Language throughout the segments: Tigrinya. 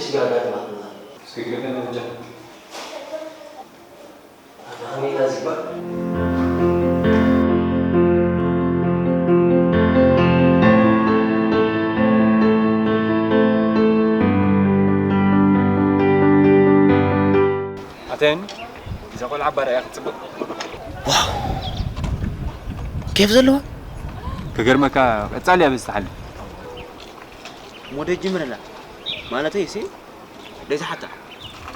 ሽጋጋት ማለት ነው። እስኪ ግደፈና እንጂ። ኣታ ከመይ ኢላ ዝግባእ? ኣታ ዮኒ፣ እዛ ቆልዓ ኣባርኣያ ክትጽብቕ። ዋው! ኬፍ ዘለዋ? ክገርመካ፣ ቀጻሊ እያ በዚ ትሓልፍ። ሞዴል ጅምርላ። ማለተይ ሲ፣ ደይ ዝሓታ።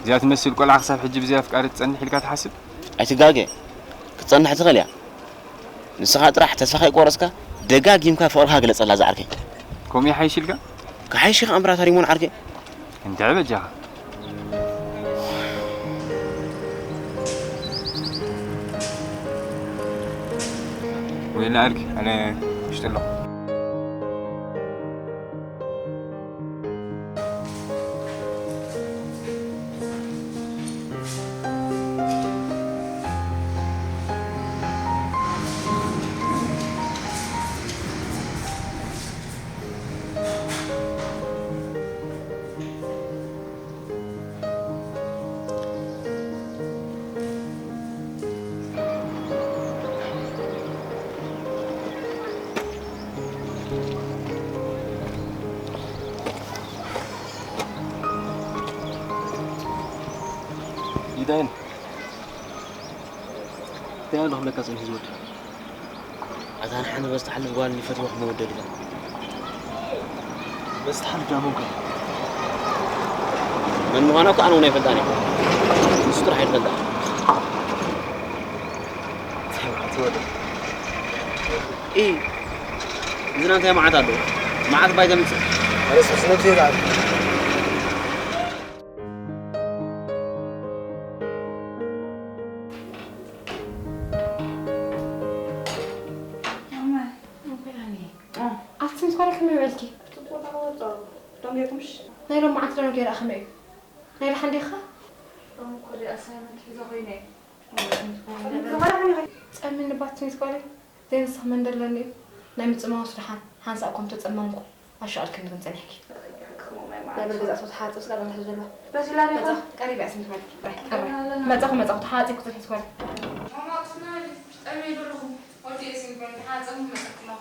እዚኣ ትመስል ቆልዓ ክሳብ ሕጂ ብዘይ ኣፍቃሪ ትጸንሕ ኢልካ ትሓስብ? ኣይትጋገ። ክትጸንሕ ትኽእል እያ። ንስኻ ጥራሕ ተስፋ ከይቆረጽካ ደጋጊምካ ፍቕርኻ ግለጸላ ዝዓርከይ። ከምኡ ይሓይሽ ኢልካ? ክሓይሽ ኢኻ እምበራ ታሪሞን ዓርከይ። እንድዒ በጃኻ። ወይላ ኣልክ፣ ኣነ ውሽጢ ኣለኹ። ይዳይን እንታይ ኣሎ ክብለካ ጽኒሑ ዝወድ ኣታ ንሓንቲ በዚ ትሓልፍ ጓል ይፈትዋ ክመወደድ ኢለ። በዚ ትሓልፍ ዳመንኩ። መን ምዃና እኮ ኣነ እውን ኣይፈልጣን እየ። ንሱ ጥራሕ ይፈልጣ። ትወደ። ኢ፣ እዚ ናይ እንታይ መዓት ኣለዎ? መዓት ባይ ዘምጽእ። ኣነስ ነብሰይ ይልዓል። ኣብቲ ምስ ጓል ከመይ ውዕልኪ? ጽቡቕ ተቐመጦ። ደንጊርኩምሽ? ናይ ሎም መዓልቲ ደንጊራ ከመይ እዩ? ናይ ደሓን ዲኻ? ሎም እኮ ደይ ኣሳይመንት ሒዘ ኮይነ እየ። ጸሚኒ ባትኒ ትጓለይ። ዘይንስኽ መን ደለኒ እዩ? ናይ ምጽማውስ ደሓን፣ ሓንሳእ እኮ ምተጸመምኩ፣ ኣሻቕልክኒ ግን ጸኒሕኪ። ናይ በርገ ዝኣተወ ተሓጽብ ስጋ ደርሕ ዘሎ። በዚላ ዲኻ? መጻኹ፣ ቀሪብ እያ ስምትመልኪ። ባይ፣ ባይ። መጻኹ፣ መጻኹ፣ ተሓጺብኩ ጽንሒ ትጓለይ። ማማ፣ ክስና፣ ጠመይ ደለኹ። ወዲ እየ ስንበል፣ ተሓጽብ መጻኹ።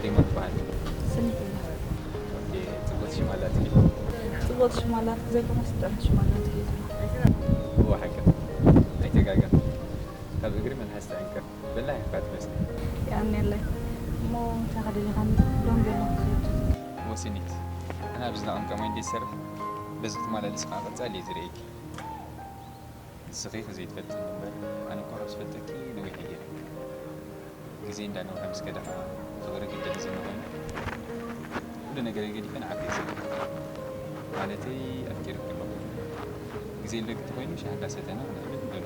ሪሞት በዓል። ስኒት እያ። ኦኬ፣ ጽቡቕቲ ሽም ኣላትኪ። ጽቡቕቲ ሽም ኣላትኪ ዘይኮነስ ጥዕምቲ ሽም ኣላትኪ። እወ፣ ሓቂ። ኣይተጋገን። ካብ እግሪ መልሓስ ትዕንቅር። በላሕ ኢኻ ትመስሊ። የቐንየለይ። እሞ እንታይ ከደሊኻኒ? ዶም ዘለኹ ክኸይድ። እወ፣ ስኒት። ኣነ ኣብዚ ዝናቕም ከማይ እንዴት ዝሰርሕ፣ በዚ ክትመላለሲ ከዓ ቀጻሊ እየ ዝርእየኪ። ንስኺ ከ ዘይትፈልጥኒ እምበር፣ ኣነ እኮ ካብ ዝፈልጠኪ ነዊሐ ገይረ። ግዜ እንዳነውሐ ምስ ከደ ኸዓ ፍቕሪ ግድን እዩ ዝመኾን። ኩሉ ነገረይ ገዲፈ ንዓኺ እየ ዝብል። ማለተይ ኣፍቂረኪ ኣለኹ። ግዜ ኣለኪ እንተኾይኑ ሻሂ እንዳሰተና ክነዕልል ንደሎ።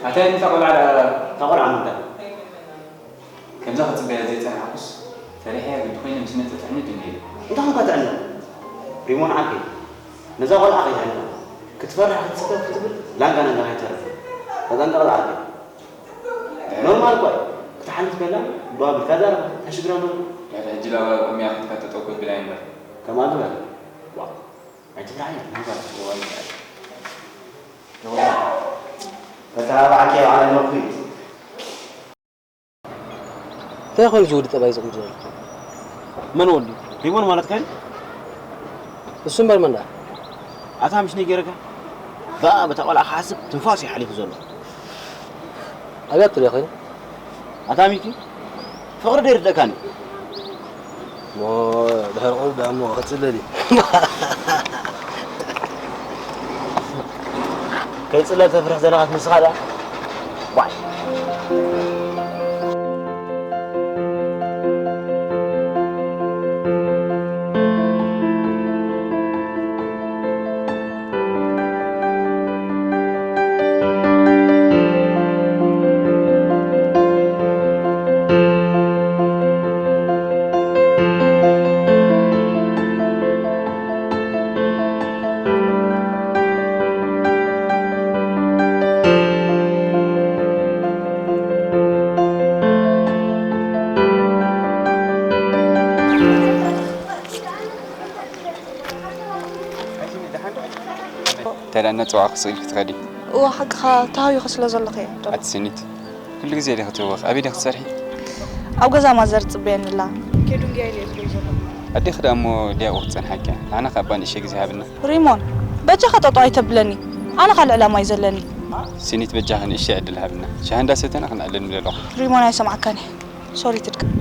ኣታ እታ ቆልዓ ደኣ እታ ቆልዓ ምንታ? ከምዛ ክጽበያ ዘይጸናሕኩስ ፈሪሐያ ግዲ ኮይነ ምስ መጸት ዕንድ እንድየ። እንታይ ኾንካ ትዕነ? ሪሞን ዓርከይ፣ ነዛ ቆልዓ ከይትዕንዋ። ክትፈርሕ ክትጽበ ክትብል ላንጋ ናንጋ ከይተርፍ። ተጠንቀቕ ዝዓርከይ። ኖርማል እኮ እዩ። ክትሓልፍ ከላ ዶ ኣቢልካ ዛረባ፣ እንታይ ሽግር ኣለዎ? ያለ ሕጂ ላባ ቅድሚያ ክትካ ተጠው ከብላ እምበር። ከምኣ ግበር። ዋእ፣ ኣይትፍራሕኒ፣ ግበር። ተተባባዕኪ ኣብ ዓለም መኩሪት። እንታይ ኮይኑ እዚ ወዲ ጠባይ ዝቕይር ዘሎ? መን ወዲ? ሪሞን ማለትካ እዩ? እሱ እምበር መን ደኣ? ኣታ ምሽ ነጊረካ? ብኣ በታ ቆልዓ ክሓስብ ትንፋስ እዩ ሓሊፉ ዘሎ። ኣብያ ትሪኦ ኮይኑ? ኣታ ሚኪ፣ ፍቕሪ ዶ ይርደእካኒ? እሞ ድሕሪ ቁሩብ ደኣ እሞ ክጽለል እዩ። ከይጽለል ተፍርሕ ዘለኻ ትመስኻ ደኣ? ዋይ። እንታይ ደኣ እናጸዋዕኩ ስቕ ኢልኪ ትኸዲ? እወ፣ ሓቅኻ፣ ተሃዊኸ ስለ ዘለኹ እየ። ኣቲ ስኒት፣ ኩሉ ግዜ ዲኺ ትህወኺ? ኣበይ ዲኺ ትሰርሒ? ኣብ ገዛ ማዘር ትጽበየኒ ኣላ። ኬዱ እንድያ ኢለ እየ ዝብል ዘለኹ። ኣዴኺ ደኣ እሞ ድያኡ ክትጸንሓኪ እያ። ንዓና ከኣ እባ ንእሽተይ ግዜ ሃብና። ሪሞን፣ በጃኻ ጠጠው ኣይተብለኒ። ኣነ ካልእ ዕላማ እዩ ዘለኒ። ስኒት፣ በጃኺ ንእሽተይ ዕድል ሃብና። ሻሂ እንዳሰተና ክንዕልል ንብል ኣለኹ። ሪሞን፣ ኣይሰምዓካን እየ። ሶሪ ትድገም።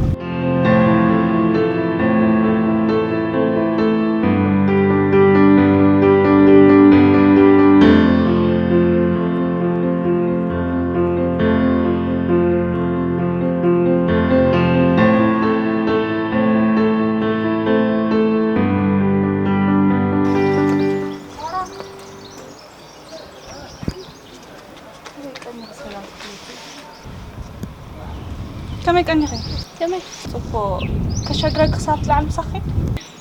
ከመይ ቀኒኺ? ከመይ? ጽቡቕ። ከሸግረኪ ክሳብ ትለዓል ምሳኺ?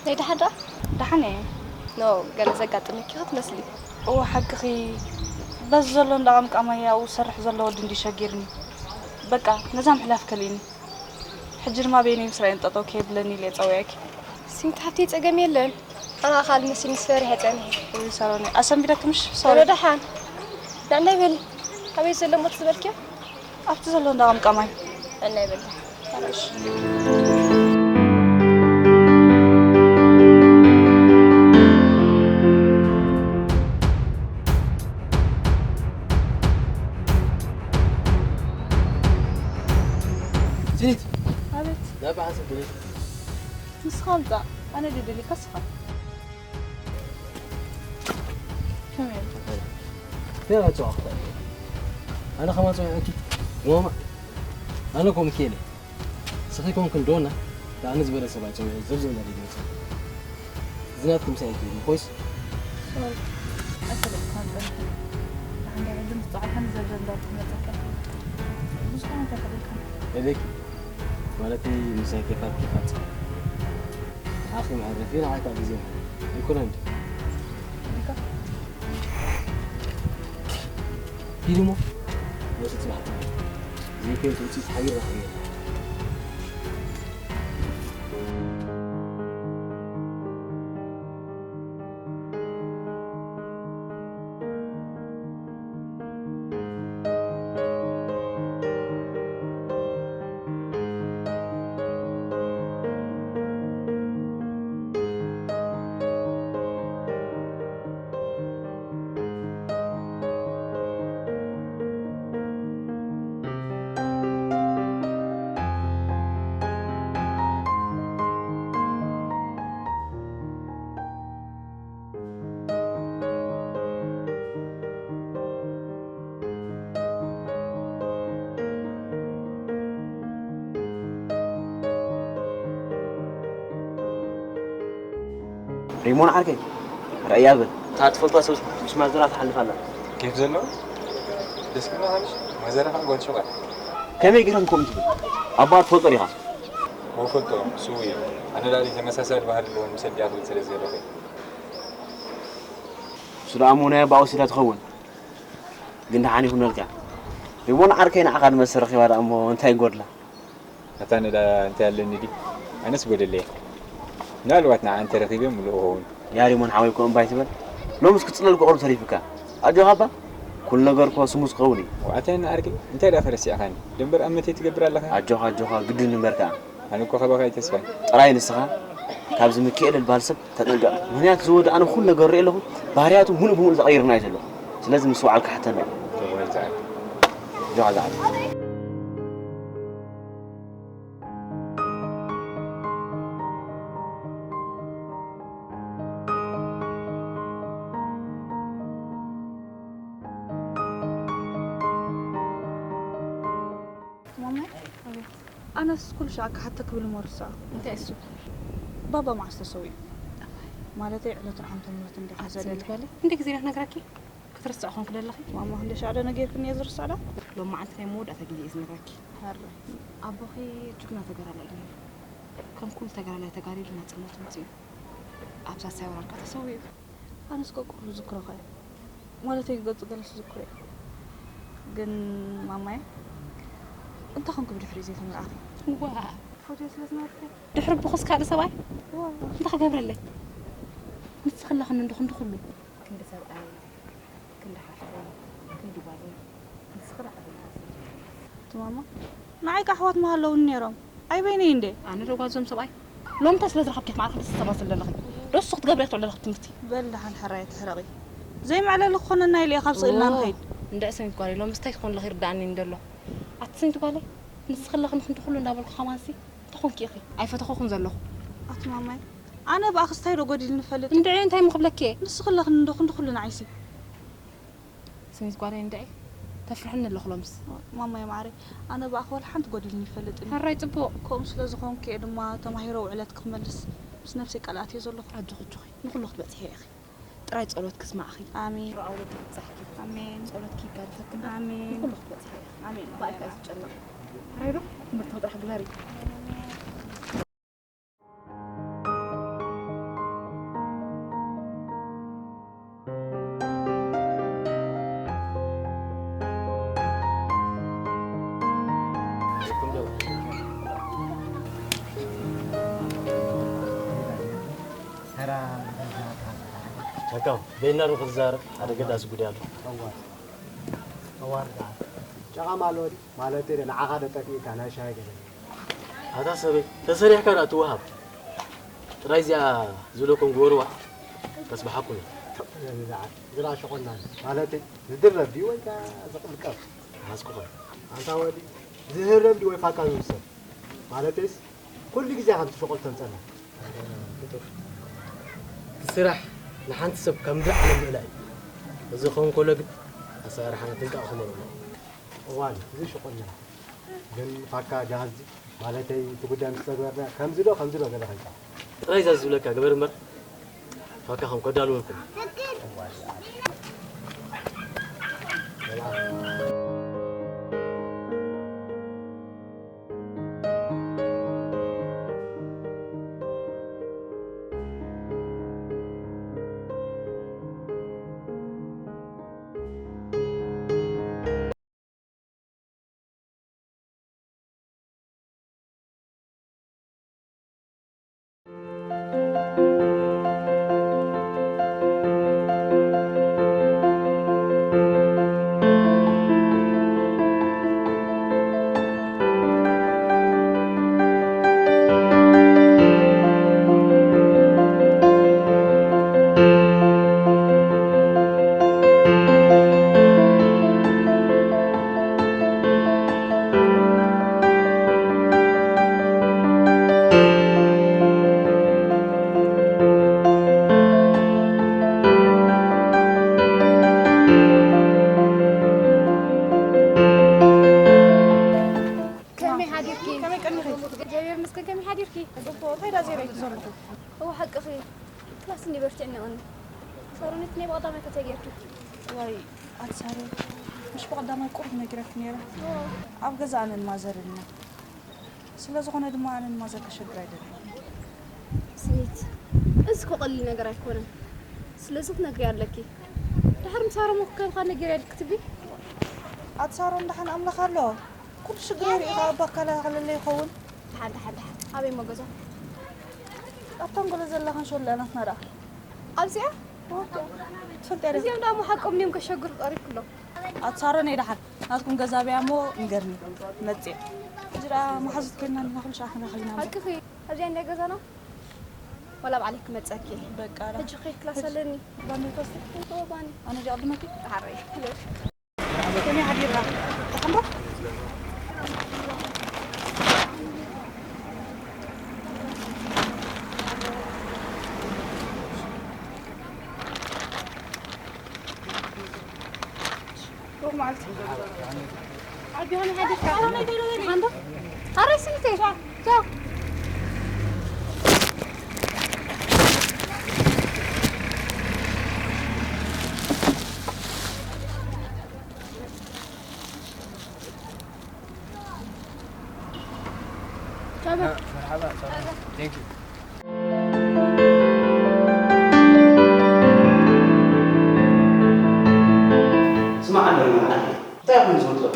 ናይ ደሓን ደኣ? ደሓን እየ። ኖ፣ ገለ ዘጋጠመኪ ክትመስሊ። እወ፣ ሓቅኺ። በዚ ዘሎ እንዳ ቀምቃማይ ኣብኡ ዝሰርሕ ዘሎ ወዲ እንድዩ ሸጊርኒ። በቃ፣ ነዛ ምሕላፍ ከሊእኒ። ሕጂ ድማ በይነይ ምስራይ ጠጠው ከየብለኒ ኢለ እየ ጸዊዐኪ። ስኒት ሓፍተይ፣ ጸገም የለን። ኣነ ኣኻል መሲልኒ ፈሪሐ ጸኒሐ። ወይ ሳሮኒ፣ ኣሰንቢደኪ ምሽ? ሶሪ። ወረ ደሓን። ንዕናይ በሊ። ኣበይ ዘሎ ሞት ዝበልክዮ? ኣብቲ ዘሎ እንዳ ቀምቃማይ። ንዕናይ በሊ። እሺ። ስኒት። ኣቤት። ናብ ሓንሳብ ድልየት። ንስኻ ምጻእ፣ ኣነ ድደልየካ ንስኻ። ከመይ? ከመይ ኣጽዋዕኩ? ኣነ ከማን ጸዊዐኪ? ማማ፣ ኣነ እኮ ሚካኤል እየ። ስኺ ኮንክን ዶና፣ ደኣ ዝበለ ሰብኣይ ጸዊዐ ዘብዘብ እንዳለ ይመጽእ። እዚ ናትኪ ምሳይ ኣይትህቢ፣ ኮይስ? ሶሪ፣ ኣይፈለጥኩኻን ጸኒሐ። ንሓንዳይ ዕድል ምስ ጸዓርካኒ ዘብዘብ እንዳልኩ መጸካ። ብዙሕ እንታይ ፈለጥካ? ኤሌክ፣ ማለተይ ምሳይ ኬፋት ኬፋት ጸ-፣ ንዓኺ መዕረፊ፣ ንዓይ ከዓ ግዜ መዕረፊ። ኣይኮነን ድዩ? ኢልካ? ሂድ እሞ፣ ወሲ ጽባሕ ትብል። ዘይኮይን ትውጽኢት ሓቢርና ክንብል። ሪሞን ዓርከይ፣ ራእያ በል። እታ ትፈልጣ ሰብ ምስ ማዘራ ትሓልፍ ኣላ። ኬፍ ዘለዎ? ደስ ክብላ ሓምሽ፣ ማዘራ ከዓ ጓል ሸውዓተ። ከመይ ገይሮም ከምኡ ትብል? ኣቦኣ ትፈልጦ ዲኻ? እወ፣ እፈልጦ፣ ስዉእ እዩ። ኣነ ልዕሊ ተመሳሳሊ ባህሪ ኣለዎም ምስ ኣዲኣ ክብል ስለ ዝገደፈ እዩ። እሱ ደኣ እሞ ናይ ኣቦኣ ወሲዳ ትኸውን። ግን ደሓን ይኹነልካ። ሪሞን ዓርከይ ንዓኻ ዝመስል ረኺባ ደኣ እሞ እንታይ ይጎድላ? ኣታ ንዳ እንታይ ኣለኒ ድዩ? ኣነስ ጎደለየ። ምናልባት ንዓ እንተረኺበ ምሉእ እኸውን። ያ ሪሞን ሓወይ እኮ እምባ ኣይትበል። ሎምስ ክጽለል እኮ ቁሩብ ተሪፉካ። ኣጆኻ እባ። ኩሉ ነገር እኮ ስሙዝ ክኸውን እዩ። ዋዕታይ ንዓርከይ እንታይ ደኣ ከረሲዕኻኒ? ደንበር ኣብ መተይ ትገብር ኣለኻ? ኣጆኻ፣ ኣጆኻ፣ ግድን እምበር ከኣ። ኣነ እኮ ከበኻ እዩ ተስፋይ። ጥራይ ንስኻ ካብዚ ሚካኤል ዝበሃል ሰብ ተጠንቀቕ። ምኽንያቱ ዝወድኣነ ኩሉ ነገር ሪኤ ኣለኹ። ባህርያቱ ሙሉእ ብሙሉእ ተቐይርና እዩ ዘሎ። ስለዚ ምስ ወዓልካ ሕተና። ጆዓ ዝዓል። ማማይ፣ ኣቤት። ኣነስ ኩሉ ሻዕ ክሓተኪ ክብል እሞ ርስዖ። እንታይ እሱ? ባባ መዓስ ተሰዊኡ? ማለተይ ዕለቱን ዓመተ ምህረቱን እንዲኻ ኣቲ ዘደለ። ስሚት ጓለይ፣ ክንደይ ግዜ ኢለ ክነግረኪ? ክትርስዒ ኮንኪ ዘለኺ? ማማ፣ ክንደይ ሻዕ ዶ ነጊርክኒ እየ ዝርስዕ ዶ? ሎማዓንቲ ናይ መወዳእታ ግዜ እየ ዝነግረኪ። ሃረ። ኣቦኺ ጅግና ተጋዳላይ እዩ ነይሩ። ከም ኩሉ ተጋዳላይ ተጋዲሉ ናጽነቱ ኣምጺኡ። ኣብ ሳልሳይ ወራር ከኣ ተሰዊኡ። ኣነስ ቀቅሩ ዝክሮ ኸ ማለተይ ገጹ ገለስ ዝክሮ እዩ። ግን ማማየ እንታይ ኾንኪ ብድሕሪኡ ዘይተመርዓኺ? ዋ። ፎቶ ስለ ዝነበርኩ። ድሕሪ ብኹስ ካልእ ሰብኣይ? ዋ። እንታይ ክገብረለይ? ንስኺ ኣለኽኒ እንዶ ክንዲ ኩሉ። ክንዲ ሰብኣይ፣ ክንዲ ሓፍተይ፣ ክንዲ ጓለይ። ንስኺ ደኣ ኣበይ? እቲ ማማ ንዓይ ከኣ ኣሕዋት ምሃለውኒ ነይሮም። ኣይ በይነይ እንዴ? ኣነ ዶ ጓል እዞም ሰብኣይ? ሎምታ ስለ ዝረኸብኪ ማዕረ ክልተ ሰባት ዘለኺ። ዶ እሱ ክትገብርያ ትውዕሊ ዘለኺ ትምህርቲ? በል ደሓን ሕራይ ትሕረቒ። ዘይመዕለሊ ክኾነና ኢለ እየ ካብ ስቕ ኢልና ኦ፣ ንኸይድ። እንድዒ ሰሚት ጓለይ፣ ሎምስ እንታይ ትኾን ኣለኺ ይርድኣኒ እንደሎ። ኣቲ ሰሚት ጓለይ፣ ንስኺ ኣለኺ ንክንዲ ኩሉ እንዳበልኩ ከማንሲ እንታይ ኾንኪ ኢኺ? ኣይፈተኹኹን ዘለኹ። ኣቲ ማማይ፣ ኣነ ብኣኽስታይ ዶ ጎዲልኒ ይፈልጥ? እንድዒ እንታይ እሞ ክብለኪ እየ? ንስኺ ኣለኽኒ እንዶ ክንዲ ኩሉ ንዓይሲ። ስሚት ጓለይ እንድዒ፣ ተፍርሕኒ ኣለኹ ሎምስ። ማማይ ማዓረይ፣ ኣነ ብኣኺ ወላ ሓንቲ ጎዲልኒ ይፈልጥን እዩ። ሕራይ ጽቡቕ። ከምኡ ስለ ዝኾንኩ እየ ድማ ተማሂረ ውዕለትኪ ክመልስ ምስ ነብሰይ ቃል ኣትየ ዘለኹ። ኣጆኺ፣ ኣጆኺ፣ ንኹሉ ክትበጽሒ ኢኺ። ጥራይ ጸሎትኪ ይስማዕኺ። ኣሜን። ፍቕሪ ኣውለድኪ ይብጻሕኪ። ኣሜን። ጸሎትኪ ይጋደፈኪ እምበር ኣሜን። ንኹሉ ክትበጽሒ ኢኺ። ኣሜን። ባእካ እዩ ዝጨነቕ። ሕራይ ዶ? ትምህርትኺ ጥራሕ ግበሪ። ቻካው፣ በይንና ዶ ክትዛረብ? ሓደ ገዳሲ ጉዳይ ኣሎ። እዋ፣ እዋ፣ ርግኣት። ጨቓ ማሎዲ፣ ማለተይ ዶ ንዓኻ ዶ ጠፊእካ ናይ ሻሂ ገለ? ኣታ ሰበይ፣ ተሰሪሕካ ደኣ ትወሃብ። ጥራይ እዚኣ ዝብለኩም ግበርዋ፣ ከስብሓኩም እየ። ዝዓ-፣ ዝራ ሸቆልና፣ ማለተይ ዝድረብ ድዩ ወይ ከኣ ዝቕልቀል? ሓዝኩኻ። ኣንታ ወዲ፣ ዝህረም ድዩ ወይ ፋካ ዝውሰድ? ማለተይስ፣ ኩሉ ግዜ ከምቲ ሸቆል ተምጸና። ብጡር። እቲ ስራሕ ንሓንቲ ሰብ ካብ ምድሪ ዓለም ልዕላ እዩ። እዚ ክኸውን ከሎ ግን ኣሰራርሓና ጥንቃቐ ክመልኦ ኣለዎ። እዋን፣ እዚ ሽቆልና። ግን ፋካ ጃሃዝ ማለተይ እቲ ጉዳይ ምስ ተግበርና ከምዚ ዶ ከምዚ ዶ ገለ ከይታ። ጥራይ እዛ ዝብለካ ግበር እምበር ፋካ ከም ከዳልወልኩም። ከመይ ሓዲርኪ? ከመይ ቀኒኺ? እግዚኣብሔር ይመስገን፣ ከመይ ሓዲርኪ? ጽቡቕ፣ እንታይ ደኣ ዘይረኣይኪ ዘለኹ? እወ፣ ሓቅኺ። ክላስ እንዲ በርቲዕኒ ቀኒ። ሳሮኒት፣ ናይ ብቐዳማይ ከ እንታይ ጌርኪ? ዋይ፣ ኣቲ ሳሮን፣ ምሽ ብቐዳማይ ቁሩብ ነጊረኪ ነይረ። እወ። ኣብ ገዛ ኣነን ማዘርን ኢና። ስለ ዝኾነ ድማ ኣነን ማዘር ከሸግር ኣይደልን። ስኒት፣ እዚ እኮ ቀሊል ነገር ኣይኮነን። ስለዚ ክትነግሪ ኣለኪ። ድሓር ምስ ሳሮን እኮ ከይድካ ነጊረያ ኢልኪ ክትብሊ? ኣቲ ሳሮን፣ ደሓን ኣምላኽ ኣሎ። ኩሉ ሽግር ሪኢኻ እባ ከላኸለለይ ይኸውን። ደሓን፣ ደሓን፣ ደሓን። ኣበይ እሞ ገዛ? ኣብታ እንጎሎ ዘላ ክንሸሎ ናትና ደኣ። ኣብዚኣ? ትፈልጥያ ዶ? እዚኦም ደኣ እሞ ሓቆም ድዮም ከሸግሩ ቀሪብኩሎም። ኣቲ ሳሮን፣ ደሓን ናትኩም ገዛ በያ እሞ ንገርኒ። መጽየ። ሕጂ መሓዙት ኮይንና ኣለና፣ ኩሉ ሻዕ ክንረኸብ ኢና። ሓቅኺ። ኣብዚኣ እንዳ ገዛና ዋላ ባዕለይ ክመጸኪ። በቃ፣ ዳ። ሕጂ ኸይ ክላስ ኣለኒ። ባኒ ትወስዲ? እዎ፣ ባኒ። ኣነ ዲኣ ቅድመኪ? ዳሓረይ። ከመይ ሓዲርና? ደሓን ዶ? ሩቕ መዓልቲ። ዓቢ ኾነ ሓዲርካ? ደሓን ዶ? ኣረ ስኒተይ። ቻው። ቻው። መርሓባ፣ ቻው። Thank you። ስማዕ፣ ኣነ እንታይ ኮይኑ ዝወድቕ?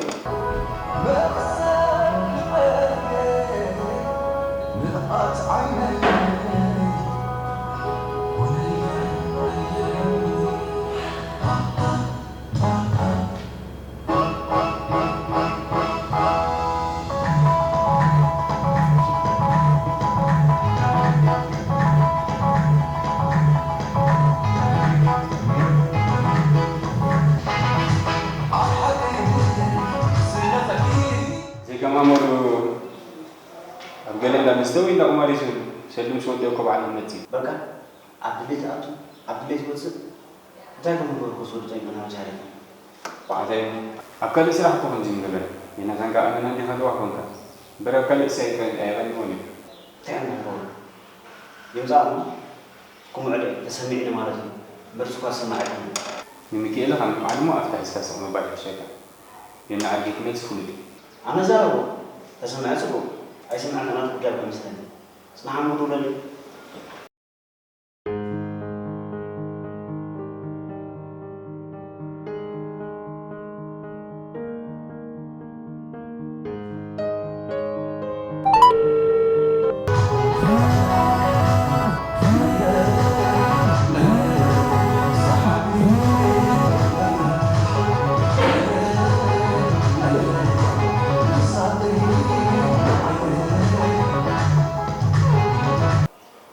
ዘይከማመሩ ኣብ ገለ እንዳ መስተ ወይ እንዳ ቁማር እዩ ዝብል። ሰሉ ምስ ወደእኮ ባዕሉ ይመጽእ እዩ። በቃ፣ ኣብ ድሌት ይኣቱ፣ ኣብ ድሌት ይወጽእ። እንታይ ከም ንገርኩ ዝወድቕ ኣይኮነን፣ ኣብ ቻሌት። ብዓተይ ኣብ ካልእ ስራሕ እኮ ከምዚ ንገበር። ዮናታን ከኣ ኣመና እንዲኻ ተዋህ ኮንካ። እምበር ኣብ ካልእ እሳ ኣይቀ-፣ ኣይቐንዎን እዩ። እንታይ እዮም ንገብሩ? ይምጻእ እሞ ክምዕዶ እዩ፣ ተሰሚዕኒ ማለት እዩ። እምበር እሱ እኳ ዝሰማዕ ኣይኮነን። ንሚኪኤለ ካብ ምምዓድ እሞ ኣፍታ ሒዝካ ስቕ ምባል ይሕሸካ። ዮና ዓዲ ክመጽእ ፍሉጥ እዩ። ኣነ ዛረቦ፣ ተሰምዐ ጽቡቕ፣ ኣይሰምዐን ናቱ ጉዳይ እኮ ይመስለኒ። ጽናሕ እሞ ደውለለይ።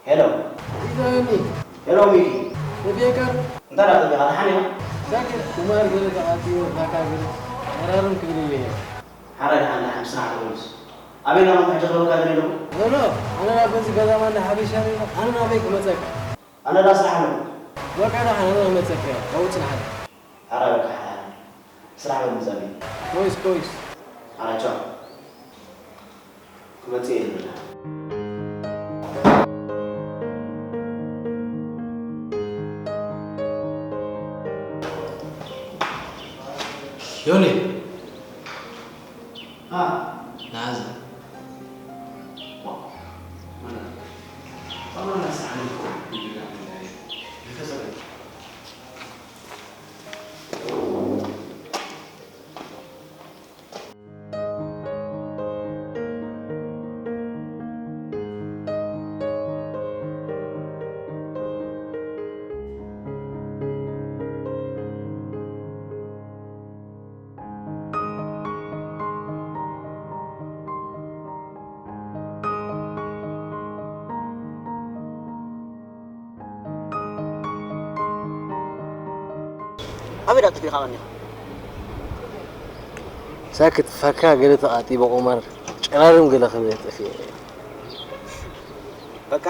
ሄሎ። ይዘኒ። ሄሎ ሚኪ። ወዲኤካ። እንታይ ደኣ ተቢኻ፣ ደሓን ኢኻ? ዛኪር፣ ቁማር ገለ ተዓጢዎ፣ ዛካ ገለ መራርም ክብል እየ። ሓራይ፣ ደሓን፣ ደሓን፣ ብስራሕ ተመለስ። ኣበይ ኢና ኮንካ ሕጂ ክረኽበካ ደልየ ኣለኹ? ኖ፣ ኖ፣ ኣነ ናብ በዚ ገዛ ማና ሓበሻ ነይሩ፣ ኣነ ናበይ ክመጸካ? ኣነ ደኣ ስራሕ ኣለኹ። በቃ፣ ደሓን፣ ኣነ ክመጸካ እየ፣ ኣብኡ ጽንሓለይ። ሓራይ፣ በቃ፣ ሓራይ፣ ሓራይ። ስራሕ በል ምጻእ። ኮይስ፣ ኮይስ። ሓራይ፣ ቻው። ክመጽእ እየ ዝብል። ዮኒ። ኣ። ናዚ። ዋ። ማና። ማና ሳሕኒ እኮ ይላል። ይፈሰለ። ኣበይ ደኣ ጠፊእካ ቀኒኻ? ሳክት፣ ፋካ ገለ ተቓጢ ብቑማር ጨራርም ገለ ክብል ጠፊኤ። በቃ፣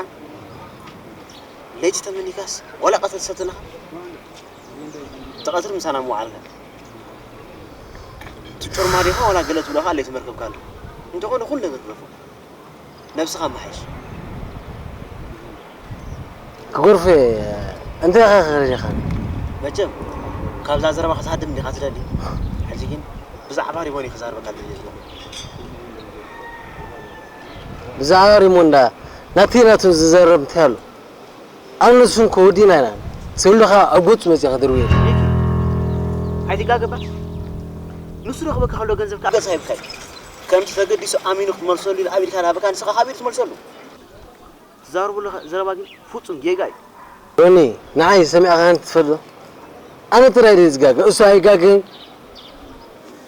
ለይቲ ተመኒካስ ዋላ ቀትሪ ትሰትናኻ? እቲ ቀትሪ ምሳና ምውዓልካ። እቲ ጮርማ ዲኻ ዋላ ገለ ትብሎ ከኣ ለይቲ መርከብካ ኣሎ። እንተኾነ ኩሉ ነገር ግደፎ። ነብስኻ ኣመሓይሽ። ክገርፎ እየ። እንታይ ኢኻ ክገርፈኒ? መቸም ካብዛ ዘረባኻ ክትሃድም ዲኻ ትደሊ? ሕጂ ግን ብዛዕባ ሪሞን እየ ክዛረበካ ዝደሊ ዘለኹ። ብዛዕባ ሪሞን ዳ ናተይ ናቱን ዝዛረብ እንታይ ኣሎ? ኣነ ንሱን እኮ ወዲና ኢና። ሰሉኻ ኣብ ገጹ መጺኣ ክድርብዮ። ሚኪ፣ ኣይትጋገባ። ንሱ ረኽበካ ከሎ ገንዘብ ከኣ ገጽ ኣይብካይ። ከምቲ ተገዲሱ ኣሚኑ ክትመልሰሉ ኢሉ ኣብ ኢድካ ዝሃበካ ንስኻ ካብ ኢዱ ትመልሰሉ። ትዛረቡ ዘለኻ ዘረባ ግን ፍጹም ጌጋ እዩ። ዮኒ፣ ንዓይ ሰሚዕካኒ ትፈልጥ ዶ? ኣነ ጥራይ ድየ ዝጋገ፣ እሱ ኣይጋገን።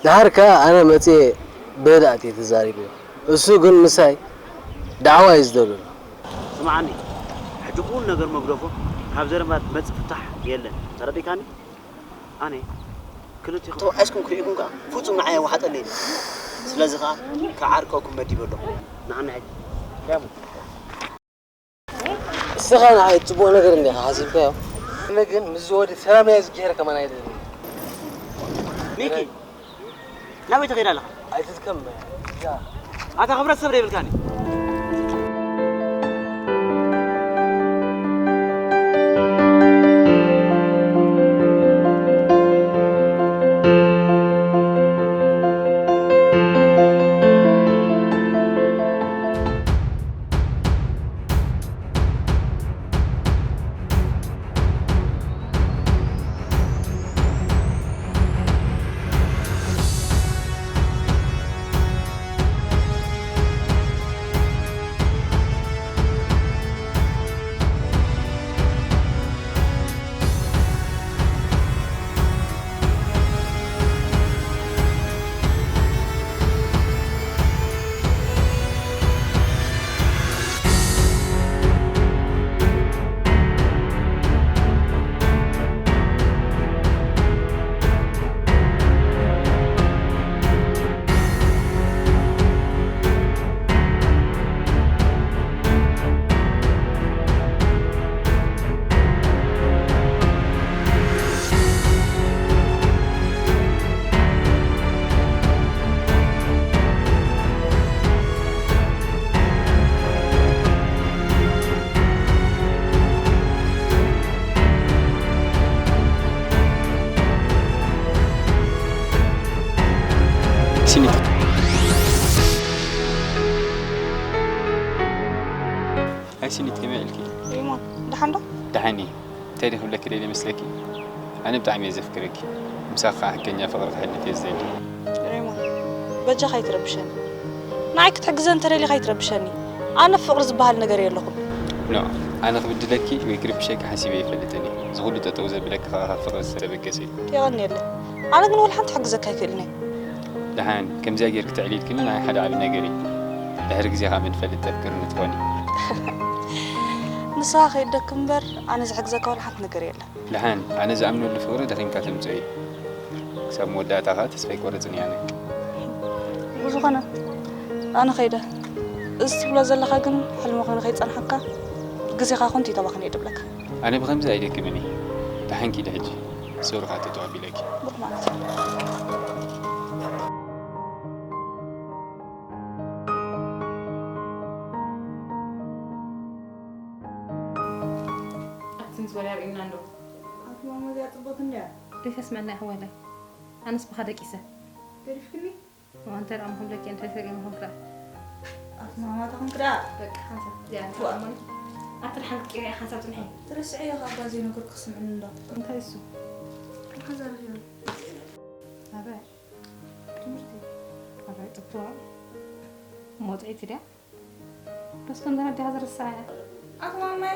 ደሓር ከኣ ኣነ መጽየ ብህድኣት እየ ተዛሪበዮ። እሱ ግን ምሳይ ዳዕዋ እዩ ዝደልዮ። ስምዓኒ፣ ሕጂ ኩሉ ነገር መግደፎ፣ ካብ ዘረባ ዝመጽእ ፍታሕ የለን። ተረዲእካኒ? ኣነ ክልቲኹም ተባዒስኩም ክርእየኩም ከኣ ፍጹም ንዓይ ኣዋሓጠለይ። ስለዚ ከኣ ክዓርቀኩም መዲበ ኣለኹ። ንዓና ሕጂ እስኻ ንዓይ ጽቡቕ ነገር እንዲኻ ሓሲብካዮ። ኣነ ግን ምስ ዝወዲ ሰላም እየ ዝገይረ ከማን ኣይደልን። ሚኪ፣ ናበይ ትኸይድ ኣለኻ? ኣይትድከም። ኣታ ክብረት ሰብ ዶ የብልካን እዩ? ሲኒት ኣይ ሲኒት ከመይ ኢልኪ? ሪሞን፣ ደሓን ዶ? ደሓን እየ። እንታይ ድየ ክብለኪ ደልየ መስለኪ? ኣነ ብጣዕሚ እየ ዘፍቅረኪ። ምሳኺ ከዓ ሓቀኛ ፍቕሪ ክሕልፍ እየ ዝደሊ። ሬሞን፣ በጃኻ ኣይትረብሸኒ። ንዓይ ክትሕግዘ እንተደሊኻ ኣይትረብሸኒ። ኣነ ፍቕሪ ዝበሃል ነገር የለኹን። ኖ፣ ኣነ ክብድለኪ ወይ ክርብሸኪ ሓሲበ ኣይፈልጥን እየ። እዚ ኩሉ ጠጠው ዘብለኪ ከዓ ካብ ፍቕሪ ዝተበገሰ እዩ። የቐንየለይ። ኣነ ግን ወላ ሓንቲ ክሕግዘካ ኣይክእልን እየ። ደሓን፣ ከምዚኣ ጌርኪ ተዕሊልክኒ ንዓይ ሓደ ዓቢ ነገር እዩ። ድሕሪ ግዜ ከዓ መን ይፈልጥ ተፍቅርኒ ትኾኒ። ንስኻ ከይደክ እምበር ኣነ ዝሕግዘካ ወላ ሓንቲ ነገር የለን። ደሓን፣ ኣነ ዝኣምነሉ ፍቕሪ ደኺምካ ተምጽኦ እዩ። ክሳብ መወዳእታ ኸኣ ተስፋ ኣይቆርጽን እየ ኣነ። ብዝኾነ፣ ኣነ ኸይደ። እዚ ትብሎ ዘለኻ ግን ሕልሚ ኮይኑ ከይጸንሓካ፣ ግዜኻ ከንቱ እዩ ተባኽን እየ ድብለካ። ኣነ ብኸምዚ ኣይደክምን እየ። ደሓን ኪዲ ሕጂ። ሶሪ ኸኣ ተጠው ኣቢለኪ። ብሩኽ ማለት እዩ። ኣቲ ምስ ወላ ርኢና እንዶ። ኣቲ ማማ እዚኣ ጽብቕቲ እንድያ። ደይተስምዐና ኢኺ ወላይ። ኣነስ ብኻ ደቂሰ። ገዲፍክኒ? እዋ፣ እንታይ ደኣ ምኹን ደቂ፣ እንታይ ተገይሩ ምኹን ክዳ? ኣቲ ማማ ተኹንክ ደኣ። በቃ፣ ሓንሳብ እዚኣ ዋ። ትማሊ። ኣቲ ደሓን ክትቅይሪ ሓንሳብ ጽንሒ። ትርስዕዮ ካብ ባ ዘይነገርኩ ክስምዕኒ እንዶ። እንታይ እሱ? መሓዛ ረኺበ። ኣበይ? ትምህርቲ። ኣበይ ጽቡቕ። ሞጥዒት ድያ? በስ ከምዘን ኣዴኻ ዝርስዓ እያ። ኣቲ ማማየ፣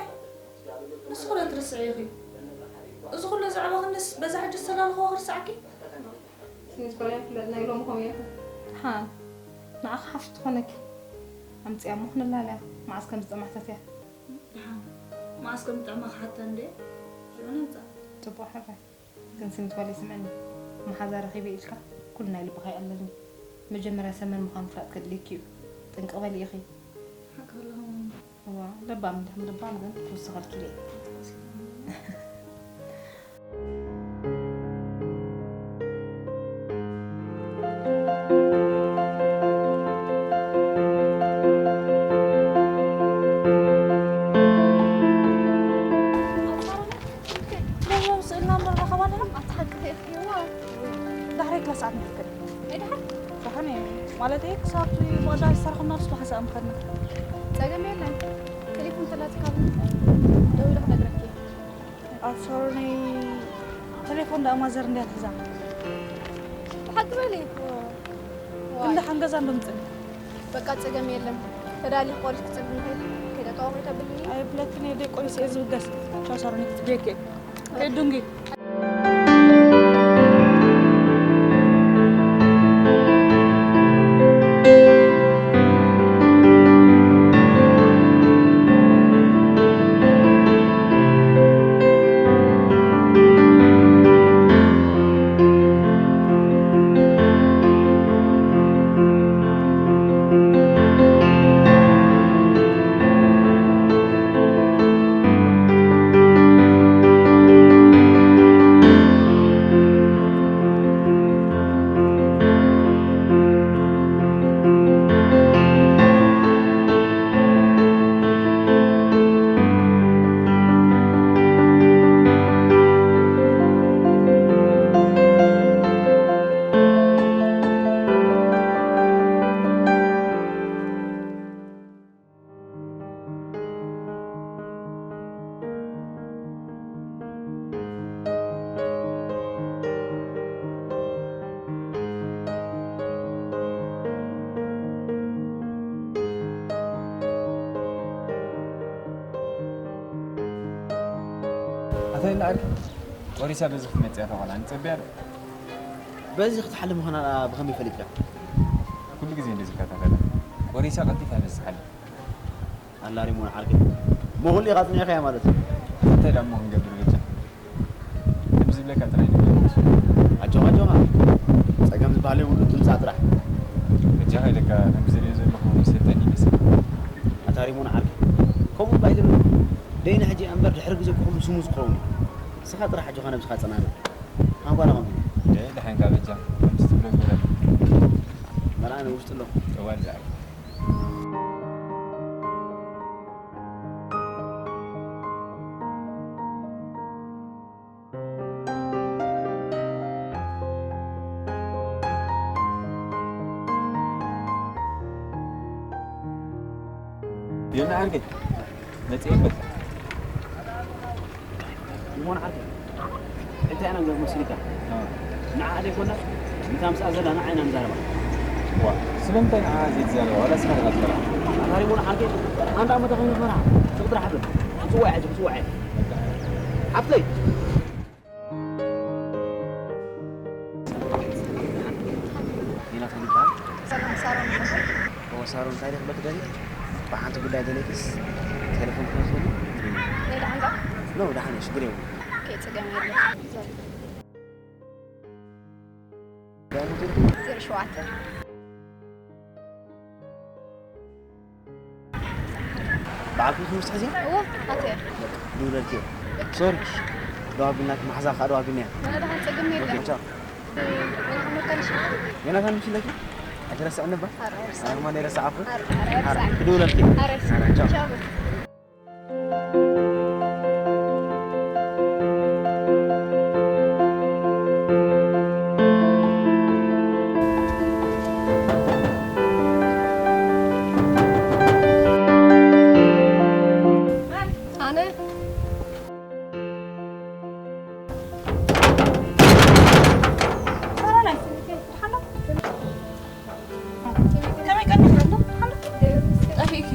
ንስኺ ዶ ትርስዒ ኢኺ? እዚ ኩሉ ዘዕበኽንስ በዛ ሕጂ ዝተላለኽዎ ክርስዓኪ? ስኒት ኮለል በል ናይ ሎሚ ከምኡ ኢኺ። ደሓን፣ ንዓኺ ሓፍሽ ትኾነኪ። ኣምጽያ እሞ ክንላለያ። መዓስ ከም ዝጠማሕተት እያ። ደሓን፣ መዓስ ከም ዝጥዕማ ክሓታ እንድየ። ሽዑ ነምጽኣ። ጽቡቕ ሕራይ። ግን ስኒት ጓለይ ስምዕኒ፣ መሓዛ ረኺበ ኢልካ ኩሉ ናይ ልብኻ ይኣለልኒ። መጀመርያ ሰብ መን ምዃኑ ምፍላጥ ከድልየኪ እዩ። ጥንቅቕ በሊ ኢኺ። ሓቂ ከለኻ ማማ። እዋ፣ ለባም እንዲኺ፣ ምልባም ግን ክውስኸልኪ ኢለ እየ። ዳሕረይ ክላ ሰዓት ንሕክል። ኣይ ደሓን? ደሓን እየ። ማለተይ ክሳብ እቲ መወዳእታ ዝተረኸብና ርስ ብሓንሳእ ምኸድና። ጸገም የለን። ቴሌፎን ተላጺ ካብ ደዊለ ክነግረኪ እየ። ኣብ ሳሎነይ ቴሌፎን ደኣ ማዘር እንድያ ትሕዛ። ብሓቂ በሊ? ዋይ። ግን ደሓን ገዛ እንዶ ምጽእ። በቃ ጸገም የለን። ተዳሊኺ ቆሪስ ክጽብን ከይደ ጠዋወይ ተብልኒ? ኣይብለክን እየ፣ ደይ ቆሪስ እየ ዝብገስ። ቻው ሳሮን፣ ክትጽበየኪ እየ። ከይድ ዱንጊ። እንታይ እናኣልኪ? ቆሪሳ በዚ ክትመጽእ እያ ተባላ። ንጸብያ ዶ? በዚ ክትሓልፍ ምዃና ብኸመይ ፈሊጥካ? ኩሉ ግዜ እንደዚ እካ ተፈላ። ቆሪሳ ቀልጢፋ በዚ ትሓልፍ። ኣላ ሪሞን ዓርከይ። እሞ ኩሉ ኢኻ ኣጽኒዕካያ ማለት እዩ። እንታይ ደኣ እሞ ክንገብር በጃ? ከም ዝብለካ ጥራይ ንግበር። ኣጆኻ፣ ኣጆኻ። ጸገም ዝበሃል የብሉ፣ ትምጻእ ጥራሕ። በጃኻ ኢለካ፣ ከም ዝሪኦ ዘለኹ ሰይጣን ይመስል። ኣታ ሪሞን ዓርከይ። ከምኡ እባ ኣይትበል። ደይና ሕጂ እምበር ድሕሪ ግዜ ኩሉ ስሙዝ ክኸውን እዩ። ንስኻ ጥራሕ ኣጆኻ ነብስኻ ኣጸናንዕ። ሃንጓና ከምኡ። እ፣ ደሓንካ በጃ፣ ከምዚ ትብሎ ግበረኒ። መርኣኒ ውሽጢ ኣለኹ። እዋን ዝዓይ። ዮና ዓርከይ፣ መጽኤ በል። ሪሞን ዓርከይ፣ እንታይ ኢና ንገብር መሲልካ? ኣዎ። ንዓ ዘይኮና፣ ነታ ምስኣ ዘላ ንዓ ኢና ንዛረባ። ዋ፣ ስለምንታይ ንዓ ዘይትዛረባ? ዋላ ንስኻ ዲኻ ትፈርሓ? ኣታ ሪሞን ዓርከይ፣ ኣንዳ መታ ኸይኑ ፈርሓ። ስቕ ጥራሕ በል። ክጽውዓ እየ፣ ክጽውዓ እየ። ሓፍተይ! ዜና ከመይ ይበሃል? ሰላም፣ ሳሮን ይበሃል። እወ፣ ሳሮን፣ እንታይ ደኣ ክብለኪ ደልየ? ብሓንቲ ጉዳይ ደልየኪስ፣ ቴሌፎን ክነስሉ? ናይ ደሓን ዶ? ኖ፣ ደሓን እየ፣ ሽግር የብሉን። ኦኬ፣ ጸገም የለን። ዜሮ ሸውዓተ። በዓልኩም ትምስቲ ሕዚ? እወ፣ ኣትየ። በቃ፣ ድውለልኪ እየ። ሶሪ። ደው ኣቢልናኪ፣ መሓዛ ከዓ ደው ኣቢልናያ። ኣነ ደሓን ጸገም የለን። ቻው። ወላ ከመካልሽ? ዮናታን ምሽ ኣለኪ? ኣይትረስዕኒ እባ? ኣረ፣ ኣይረስዕን። ኣነ ከማን ኣይረስዓኩ? ኣረ፣ ኣረ፣ ኣረ፣ ኣይረስዕን። ክድውለልኪ እየ። ኣረ፣ ኣይረስዕን። ኣረ፣ ቻው። ቻው በል። ኣነ ከመይ ቀኒኺ? ጠፊእኪ።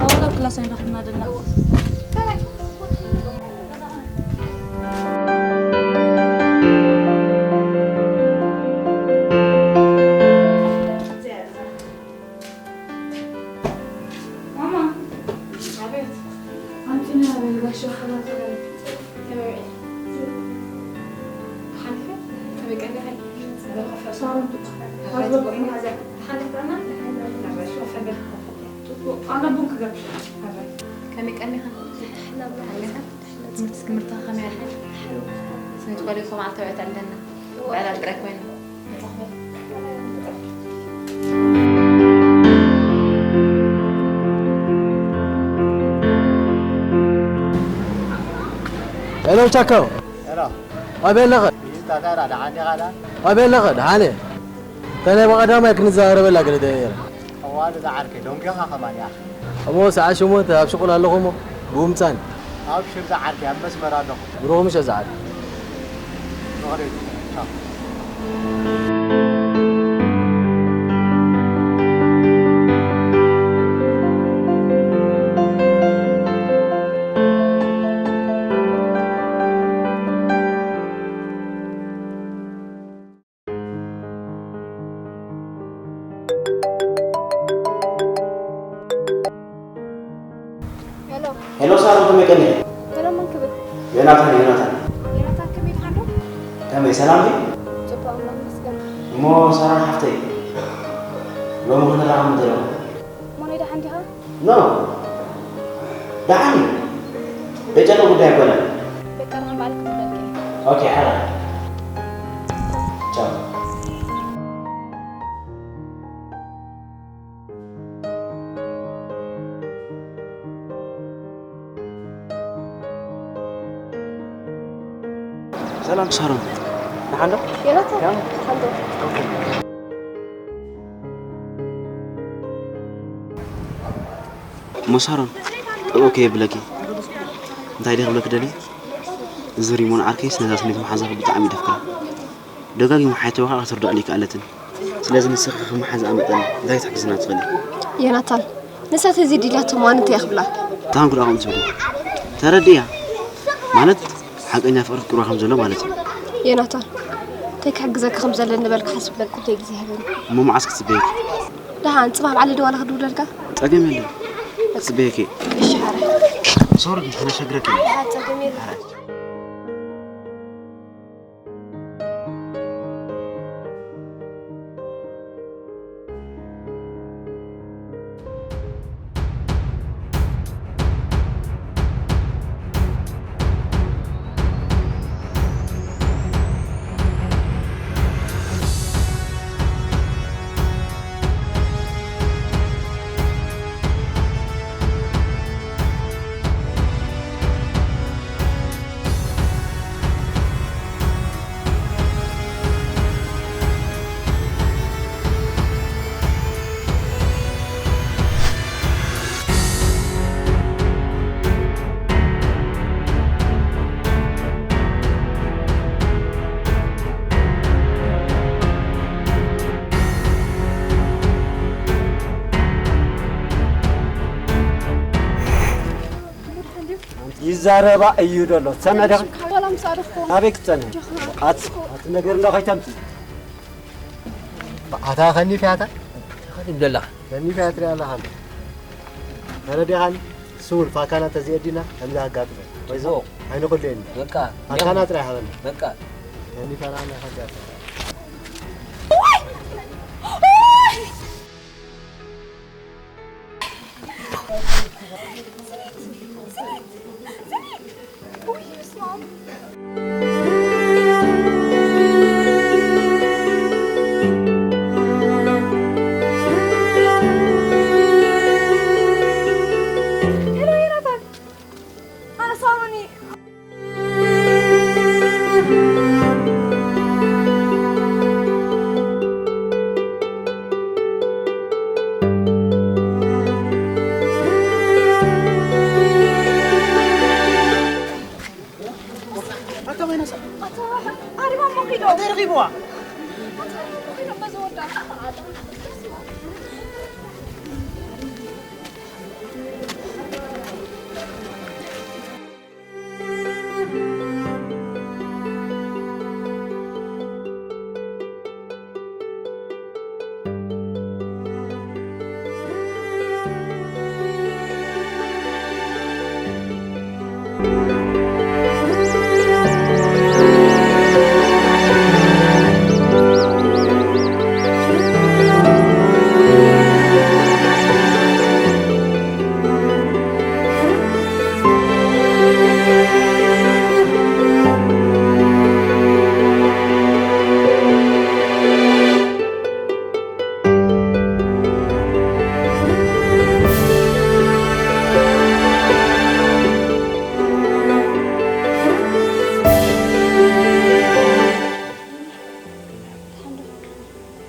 ኣወላ ክላስ ኣይንረኽብና ደና። ማማ። ኣቤት። ኣንቲና ኣቤል ጋሻ ሓላፊ። ከመይ ውዒልኪ? ሓሊፈ? ከመይ ቀኒኺ? ሳሮን ትበሃል። ኣረ፣ ጽቡቕ። ሓሊፈ ጥዕና? ኣረ፣ ኮፍ በል፣ ኮፍ በል። ጽቡቕ። ኣነ ቡን ክገብር። ኣረ። ከመይ ቀኒኺ? ሓሊፈ? ትምህርቲ፣ ትምህርትኻ ከመይ ኣላ? ስኒት ኮሌጅ መዓልታዊ ዕለት ኣለና። ብዕላል ጥራይ ኮይና። ሄሎ ቻኮ። ሄሎ። ኣበይ ኣለኸ? ይታ ታራ ደሓን ዲኻ ዳ? ኣበይ ኣለኸ? ደሓን እየ። እንታይ ናይ ብቐዳማይ ክንዘራረበላ ገለ ደልየ ነይረ። እዋን እዛ ዓርከይ ደንጊኻ ከማን እያ። እሞ ሰዓት ሸሞንተ ኣብ ሽቑል ኣለኹ እሞ ብኡ ምጻኒ። ኣብሽር እዛ ዓርከይ ኣብ መስመር ኣለኹ። ብሩኽ ምሸት እዛ ዓርከይ። ፍቕሪ ቻው። ሄሎ። ሄሎ ሳሮን፣ ከመይ ቀኒኺ? ሄሎ፣ መን ክብል? ዮናታን፣ ዮናታን። ዮናታን፣ ከመይ ደሓን ዶ? ከመይ፣ ሰላም ድዩ? ጽቡቕ፣ ኣምላኽ ይመስገን። እሞ ሳሮን ሓፍተይ፣ ሎሚ ክንራኸብ ምደለኹ። እሞ ናይ ደሓን ዲኻ? ኖ፣ ደሓን እዩ። ደጨሎ ጉዳይ ኣይኮነን። በቃ፣ ንዓን በዓል ክምለልኪ። ኦኬ፣ ሓራ። ቻው። ሰላም ሳሮን፣ ደሓን ዶ? ዮናታን፣ ደሓን ዶ? ኦኬ። እሞ ሳሮን፣ ጥቕኡ ከየብለኪ፣ እንታይ ድየ ክብለኪ ደልየ? እዚ ሪሞን ዓርከይስ ነዛ ስኒት መሓዛኺ ብጣዕሚ እዩ ደፍቅራ። ደጋጊሙ ሓቲትዋ ከኣ ክትርድኣኒ ኣይከኣለትን። ስለዚ ንስኺ ከም መሓዛኣ መጠን እንታይ ክትሕግዝና ትኽእሊ? ዮናታን፣ ንሳ ተዘይደልያቶ ማን እንታይ ክብላ? እንታይ ኮንኩ ደኣ ከምኡ ትብሊ? ተረድእያ። ማለት፣ ሓቀኛ ፍቕሪ ፍቅርዋ ከም ዘሎ ማለት እዩ። ዮናታን፣ እንታይ ክሕግዘካ ከም ዘለኒ በል ክሓስበሉ ግዜ ይሃበኒ። እሞ መዓስ ክጽበየኪ? ደሓን ጽባሕ በዓል ደዋለ ክድውለልካ? ጸገም የለን። ክጽበየኪ። እሺ፣ ሓራይ። ሶሪ፣ ከነሸግረኪ። ደሓን ጸገም የለን። ይዛረባ እዩ ዘሎ። ትሰምዕ ዲኺ? ሰላም ሳርፎ። ኣበይ ክትጸንሒ? ኣት-፣ ኣቲ ነገር እንዳ ከይተምጽእ። ኣታ ከኒፍ ያታ? ከኒፍ ደላ። ከኒፍ ያትሪ ኣላ ኻን። ተረዲኻን? ስውል ፋካና ተዚአ ዲና ከምዚ ኣጋጥመ። ወይዞ። ኣይነ ኩሉ የኒ። በቃ። ፋካና ጥራይ ሃበና። በቃ። ከኒፍ ያላ ኣላ ኻን። ኣታ ወይነሳ። ኣታ ኣሪባ እሞ ኪዶ። ኣታ ረኺብዋ። ኣታ ረኺብዋ ኪዶ፣ በዚ ወዳ።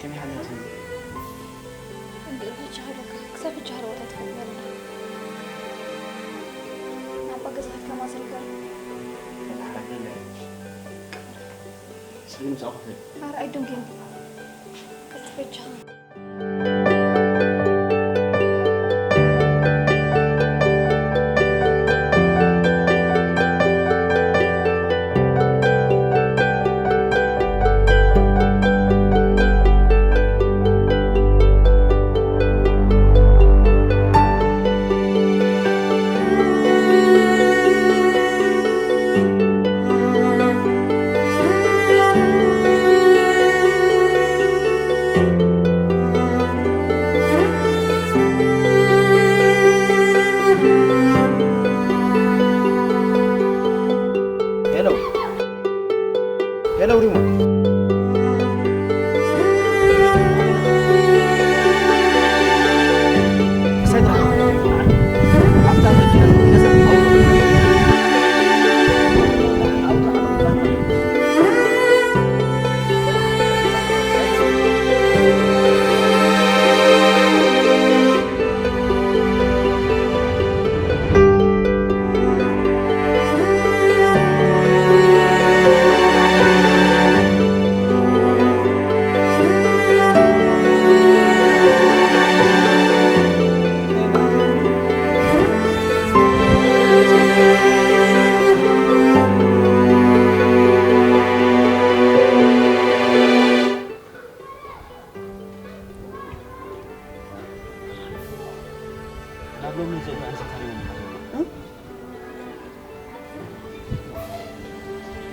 ከመይ ሓሊኽን? እንዴ፣ በጃኻ በቃ፣ ክሳብ በጃኻ ቦታ ትኸብር። ናባ ገዛኻ ከማዘልበር። ስልኪ ምሳኹ ክፈል። ኧረ፣ ኣይደንግዮን። በጃኻ።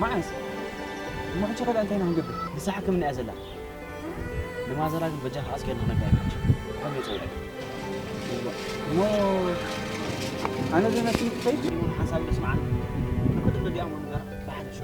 መዓስ? እሞ ሕጂ ኸ እንታይ ኢና ክንገብር? ንሳ ሕክምና እያ ዘላ። ንማዘራ ግን በጃኻ ኣስኬድና ክነጋይሽ። ከም ይጸውዕ። እሞ ኣነ ዘነሲ ከይድ ሓሳብ ደስ መዓል። ንኸዱ ነዲኣ እሞ ንገራ። ብሓደ ሹ።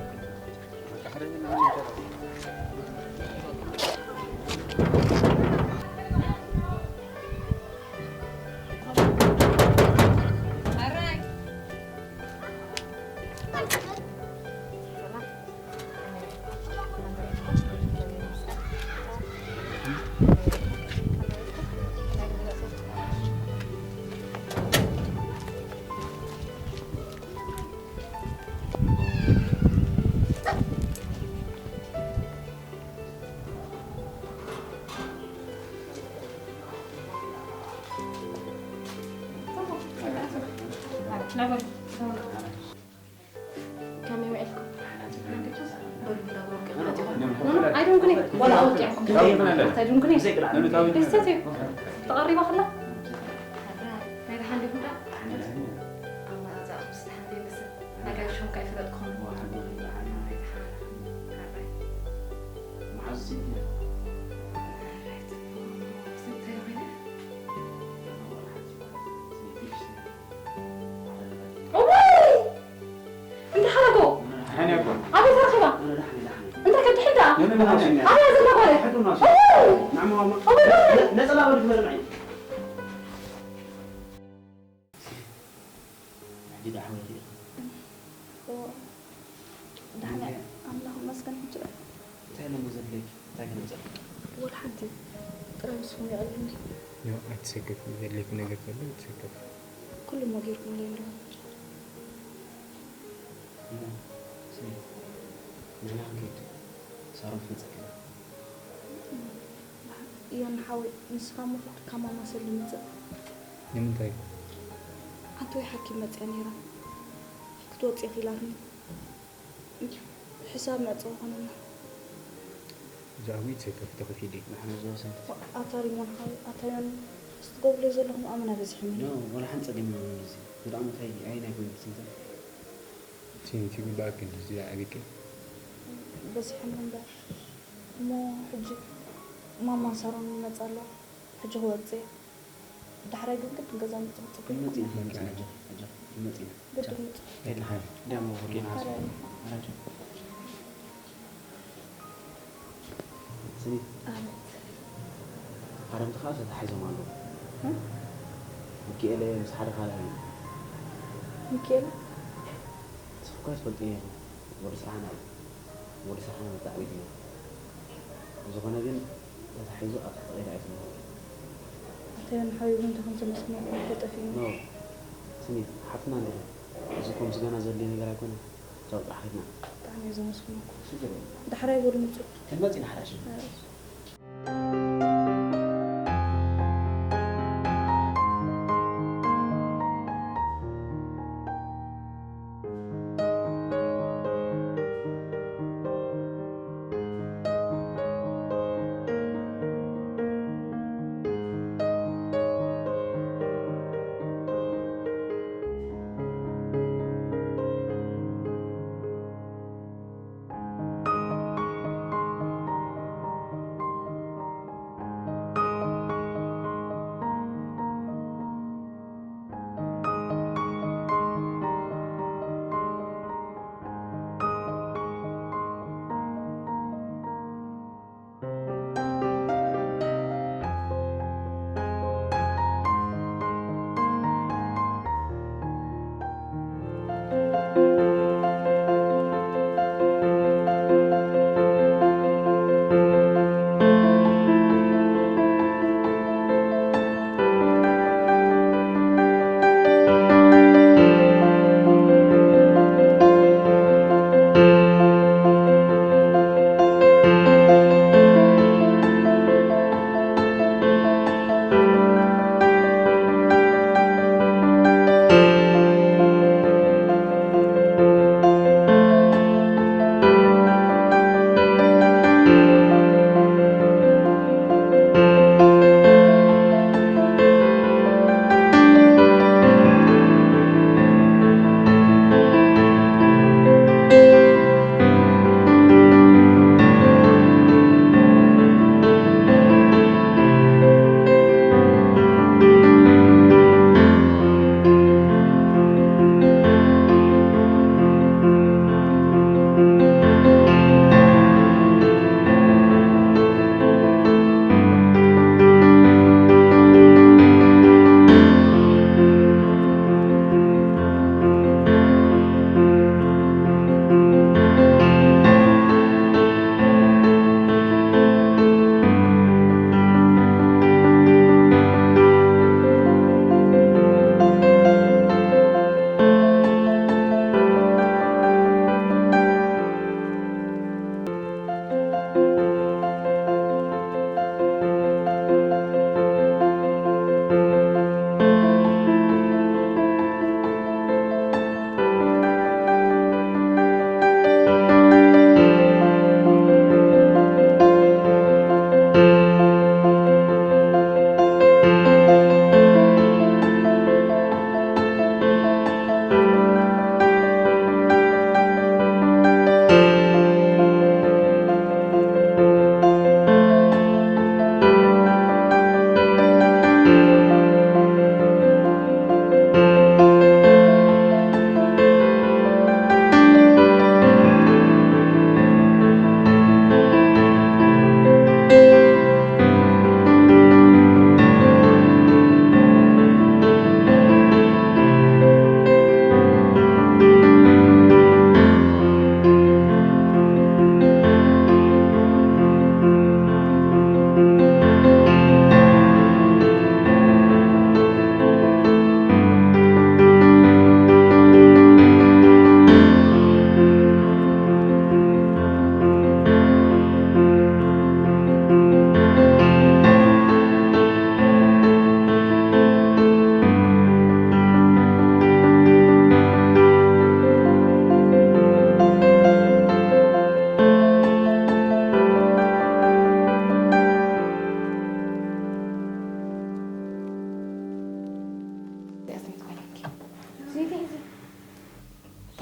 ከመይ ውዒልኩም? በሉ፣ እንዳ ብሩክ፣ ኖ፣ ኖ፣ ኣይደንጉኒ። ዋላ ኣውቂዕኩም። ኣይደንጉኒ። ደስተት እዩ። ተቐሪባ ከላ? ናይ ደሓን ዲኹም ደኣ? ኣመራርጻ ምስ ደሓን ዘይመስል። ኣጋይሾም ከኣ ይፈለጥኩም። እንታይ ኮይነ? እዋይ! እንተ ሓረጎ! ኣበይ ተረኺባ? እንተ ከድሕን ደኣ? ኣበይ ዘላ ጓል? እዋይ! ነጸላ በሉ ትመርምዒ። ሕጂ ደኣ ሓወይ ርኢኺ? እዎ፣ ደሓን እየ። ኣምላኽ ይመስገን ሕጂ። እንታይ ኣሎ እሞ ዘድልየኪ? እንታይ ከነምጽኣልኪ? ወላ ሓንቲ። ጥራይ ምስኹም የቐልኒ። ኖ፣ ኣይትሰከፊ። ዘድልየኪ ነገር ከሎ ኣይትሰከፊ። ኩሉ እሞ ጌርኩምለይ ኣለኹም። እሞ፣ ስሚ፣ ንሕና ክንከይድ ሳሮን ትመጸኪ ኣላ። ዮኒ ሓወይ፣ ንስኻ እሞ ካብ ማማ ሰሊ ምጽእ። ንምንታይ? ሓንቲ ወይ ሓኪም መጽያ ነይራ። ክትወጺ ኢኺ ኢላትኒ። ሕሳብ መዕጸዊ ኾነና። ዛዊት ሰከፍቲ ክፊል እዩ። ንሕና ዝወሰን ኣታ ሪሞን ሓወይ፣ ኣታ ዮኒ፣ እስትገብርለይ ዘለኹም ኣመና በዚሕኒ። ኖ፣ ወላ ሓንቲ ጸገም የብሉን እዚ። ዝረኣሙ እንታይ ኣየናይ ኮይኑ ትስንዘር? እቲ እቲ ግባኣኪ እንደዚ ኣዕቢቂ። በዚሕኒ እምበር። እሞ ሕጂ ማማን ሳሮን ይመጻ ኣለዋ። ሕጂ ክወጽእ እየ። ዳሕራይ ግን ግድን ገዛ ምጽእ ክጽበ ይኮን። ክንመጽእ ኢና፣ ክንመጽእ ኢና፣ ኣጆኺ፣ ኣጆኺ፣ ክንመጽእ ኢና። ግድን ምጽእ። የድልኻዮ። ደሞ ሁሉ ኣረ። ኣጆኺ። ስኒ፣ ኣቤት። ሓረምቲ ከኣ ተታሒዞም ኣለዉ። እ? ሚኪኤለ ምስ ሓደ ካልእ ኣሎ። ሚኪኤለ? ንስኺ እኳ ትፈልጥዮ ኢኺ። ወዲ ስራሕና እዩ። ወዲ ስራሕና መታዕቢት እዩ። ብዝኾነ ግን ተታሒዙ ኣብ ትሕቲ ቀይዲ ኣእቲዎ። ኣታ ዮኒ ሓወይ፣ ብምንታይ ከም ዘመስግነኩም እኮ ጠፊእኒ። ኖ፣ ስኒ፣ ሓፍትና እንዲኺ። እዚ እኮ ምስጋና ዘድልዮ ነገር ኣይኮነን። ቻው፣ ጥራሕ ኸድና። ብጣዕሚ እየ ዘመስግነኩም። ሽግር የለን። ዳሕራይ በሉ ምጹ። ክንመጽእ ኢና ሓዳሽ። ሓዳሽ።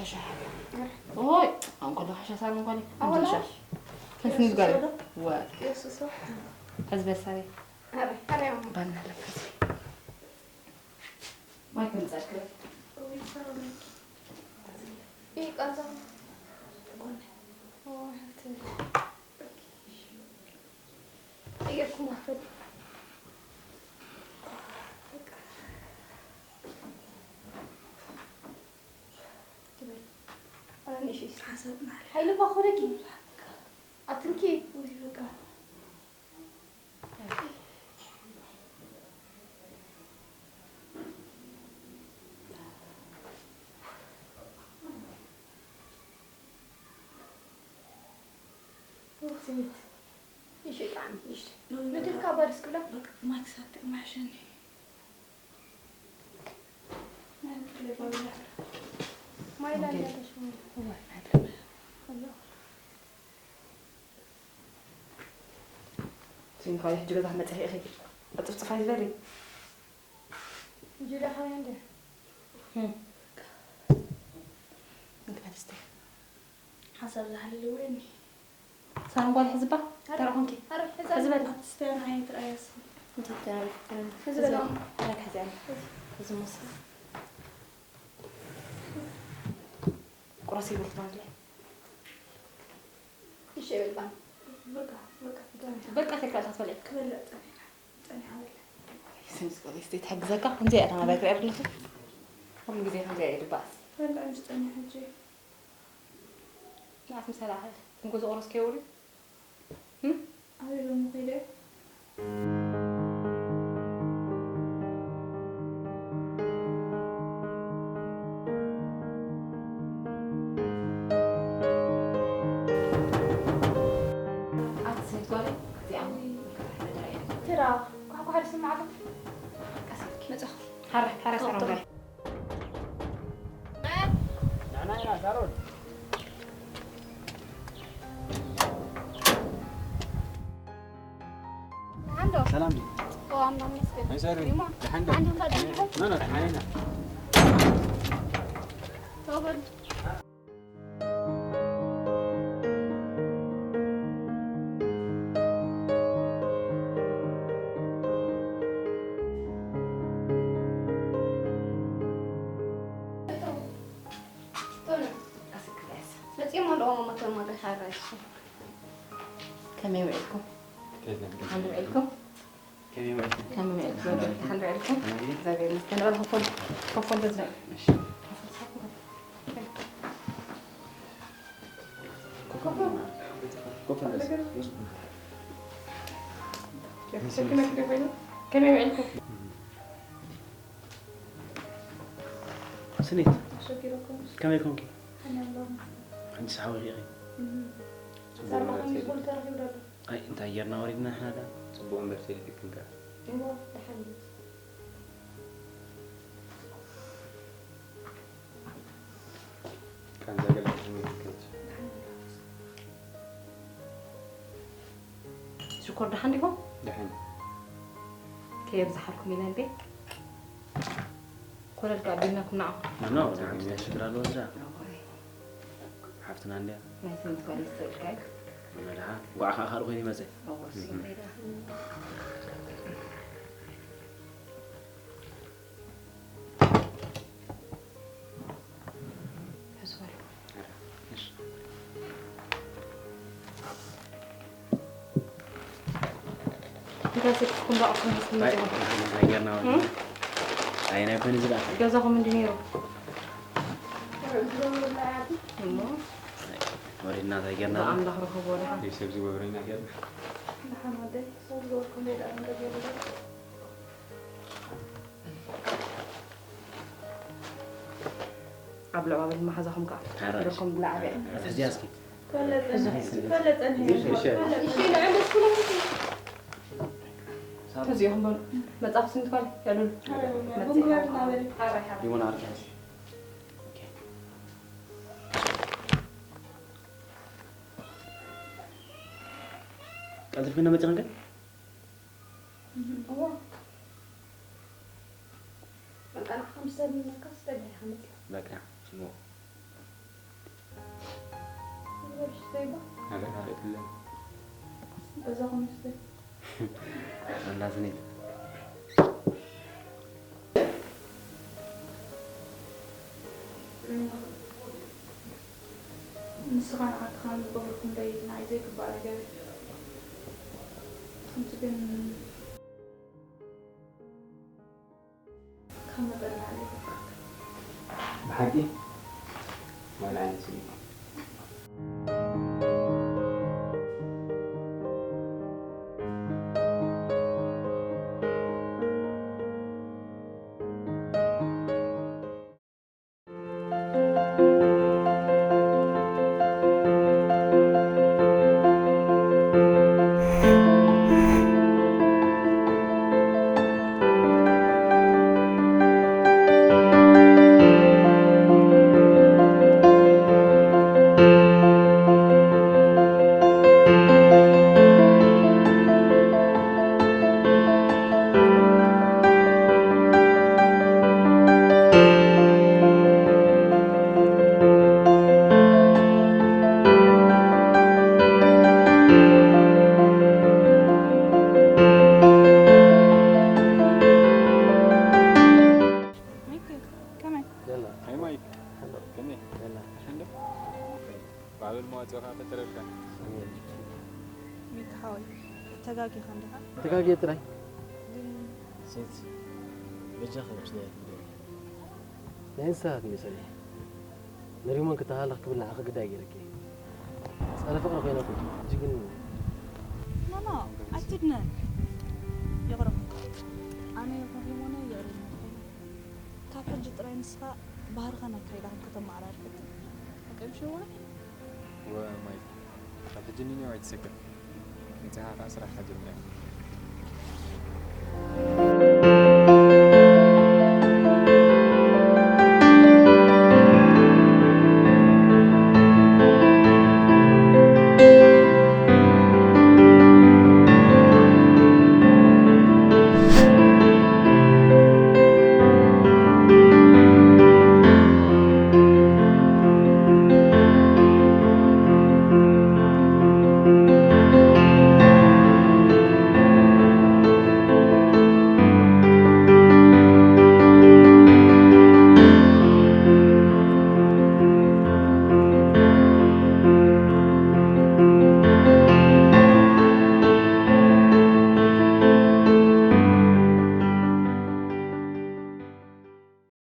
ሻሂ ሓፍያ። ኦይ፣ ኣሁን ከሎ ሓሻ ሳሎን ጓል። ኣወላ? ሓሻ። ከስኒ ዝጓል። ወ። የሱስ። ሕዝበ ሳሪ። ኣረ፣ ኣረ፣ ያው። ባና ለፈስ። ማይ ከምጻልክ። ኦይ፣ ሰላም። ይቅርታ። ኦ፣ ቀየርኩም ኣፈል። ትበል። ኣረ ንእሽተይ እስኪ። ሓሳብ ማለት። ሓይሊ እኳ ኮነኪ። ኣትንኪ። ወይ በቃ። ስሚት። ይሽ ጣዕሚ፣ ይሽ። ኖ፣ ኖ፣ ንድልካ ኖ። ባር እስክብላ። በቃ፣ ማክስ ኣትቅማሸኒ። ማይ ላንዳ ተሽሙ። እዋ፣ ናትረመ። ኣሎ። ሲንኳ ሕጂ ገዛ መጽሒ ኢኺ። ቅልጥፍጥፍ ኣይትበሊ። እንጀራ ሓውያ እንደ። እም። ምግቢ ትስተ። ሓሳብ ዝሃልልዎ እኒ። ሳሮን ጓል ሕዝባ፣ ኣረ፣ ተረኹምኪ። ኣረ፣ ሕዛ ሕዝበል። ኣትስተያን ዓይነት ርኣያስ። እንታይ ትተናል? ሕዝበል። ሕዝበል። ኣረ፣ ሕዝበል። እዚ ሙሳ። ቁረስ ይብል ትማግለ። እሺ፣ ይበልጣ። በቃ፣ በቃ፣ በቃ፣ ተካታ ትበልዕ። ክበልዕ ጸኒሓ፣ ጸኒሓ በልዕ። ስምስ ቆሌ፣ እስቲ ትሕግዘካ። ከምዚ እያ ተማዳግሪ ያብልኹ። ኩሉ ግዜ ከምዚ እያ ይልባስ። በልዕ፣ ምስ ጸኒሓ ሕጂ። ንዓት ምሳሌ ኣኸ፣ ትንጎ ዝቆረስ ከይውሪ? እም? ኣበይ ሎሚ ከይደ? ኣቲ ስኒት ጓለይ፣ እዚኣ ትራ ኳሕኳሕ ዝስማዕ ኣሎ። ቀስ ኢልኪ። መጻኹ። ሓራይ፣ ሓራይ ሳሮን ጓለይ። ንሕና ኢና ሳሮን። ደሓን ዶ? ሰላም ድዩ? ኦ፣ ኣምላኽ ይመስገን። ናይ ሳሮን። ይማ። ደሓን ዶ? ደሓን ዲኹም? ደሓን ዲኹም? ኖ፣ ኖ፣ ደሓን ኢና። ተው በሉ። መጺኦም ኣለዉ፣ ማማ ተማሪ ሓራይ እሱ። ከመይ ውዒልኩም? ከመይ ውዒልኩም? ከመይ ውዒልኩም? ከመይ ውዒልኩም? ከመይ ውዒልኩም? ከመይ ውዒልኩም? እግዚኣብሔር ይመስገን። በል ኮፎ፣ ኮፎ እንደዚ። እሺ። ኮፎ፣ ኮፎ እንደዚ። ከመይ ውዒልኩም? ስኒት፣ ከመይ ኮንኪ? ሕጂ ሰሓዊ ኢኺ። ኣይ፣ እንታይ ጌርና ወሪድና ንሕና ደኣ? ጽቡቕ እምበር ሰሊጥክን ከኣ። እሞ፣ ደሓን እዩ። ቃንዛ ገለ ክትህቡ ይትከልች። ሽኮር ደሓን ዲኹም? ደሓን። ከየብዝሓልኩም ኢለ እንዴ? ኮለል ከኣ ቢልናኩም ንዓኹም። ኖ፣ ኖ፣ ደሓን፣ እንታይ ሽግር ኣለዎ እዛ? እዋይ። ሓፍትና እንድያ። ናይ ስንት ጓል ይስጥልካ እዩ? መድሓ፣ ጓዕ ከኣ ካልእ ኮይኑ ይመጽእ። እወ፣ እህ። ስመይ ደኣ። ሕዝዋል። እሺ። እንታይ ስልክኩም ደኣ ኣኹም ምስ እንታይ፣ መጺኹም? እንታይ ጌርና ወዲና? እም? ኣይ፣ ናይ ኮኒ ዝዳ? ገዛኹም እንዲ ነይሩ? እሞ? ወዲና እንታይ ጌርና? ብኣምላኽ ርኽቦ ደሓን። ይሰብ ዝወብረና ጌርና። ደሓን ወደይ፣ ሰብ ዝበልኩም ደኣ እንደ ገይሩ። ኣብ ልዕባብል መሓዛኹም ከኣ ሓራይ። ደኩም ብላዕበ። ሕዝያ እስኪ። ኮለጸን፣ ኮለጸን። እሺ፣ እሺ። እሺ፣ ንዕም ደስ ክብለኩም። ተዚኦም በሉ። መጽሓፍ ስንት ኳል ያሉን። ሓራይ፣ መጽሐፍ። ቡንጓር ናበል። ሓራይ፣ ሓራይ። ሊሞን ኣርጋዝ። ኦኬ። ቀልጥፍ ግን መጽሐፍ ግን? እዋ። በቃ፣ ንዓኻ ምስ ሰብ ምንካስ ደሊኻ መጺኻ። በቃ፣ ጽቡቕ። ዘይባ ኣረ ካልእ የለን። በዛ ኮሚስተ ኣላዝኔት ንስኻ ንዓኻ ንገብርኩም ደይ ንዓይ ዘይግባእ ነገር እዩ። ከምቲ ግን ካብ መጠን ንላዕሊ ይፈቅረካ። ብሓቂ ዋላ ዓይነት ስምዒት ሚኪ፣ ከመይ? ደላ ሃይ ማይክ ሕሎ ከመይ ደላ ሕሎ ባብል መዋጽኦ ከዓ ፈተረካ ሰሜን ሚኪ ሓወይ፣ ተጋጊኻ እንዲኻ? ተጋግየ ጥራይ ግን ሴት በጃኺ ምስለ ትብለኒ ናይ እንስሳት እንዲ ሰሪሕ ንሪሞን ክተሃለኽ ክብል ንዓኺ ግዳይ ገይረኪ ጸረ ፍቕሪ ኮይነኩም ሕጂ ግን ኖ ኖ፣ ኣይትድነን። ይቕረ። ኣነ ይኹን ሪሞነ ይቕረ ኢልና እንተኾይና፣ ካብ ሕጂ ጥራይ ንስኻ ባህርኻን ኣካይዳኻን ከተመዓራሪ ፈትን። ሓቀይ ምሽ ሪሞነ? ወማይ ካብ ሕጂ ኒኒው ኣይትሰክፍ ንጽሃ ከዓ ስራሕካ ጀምር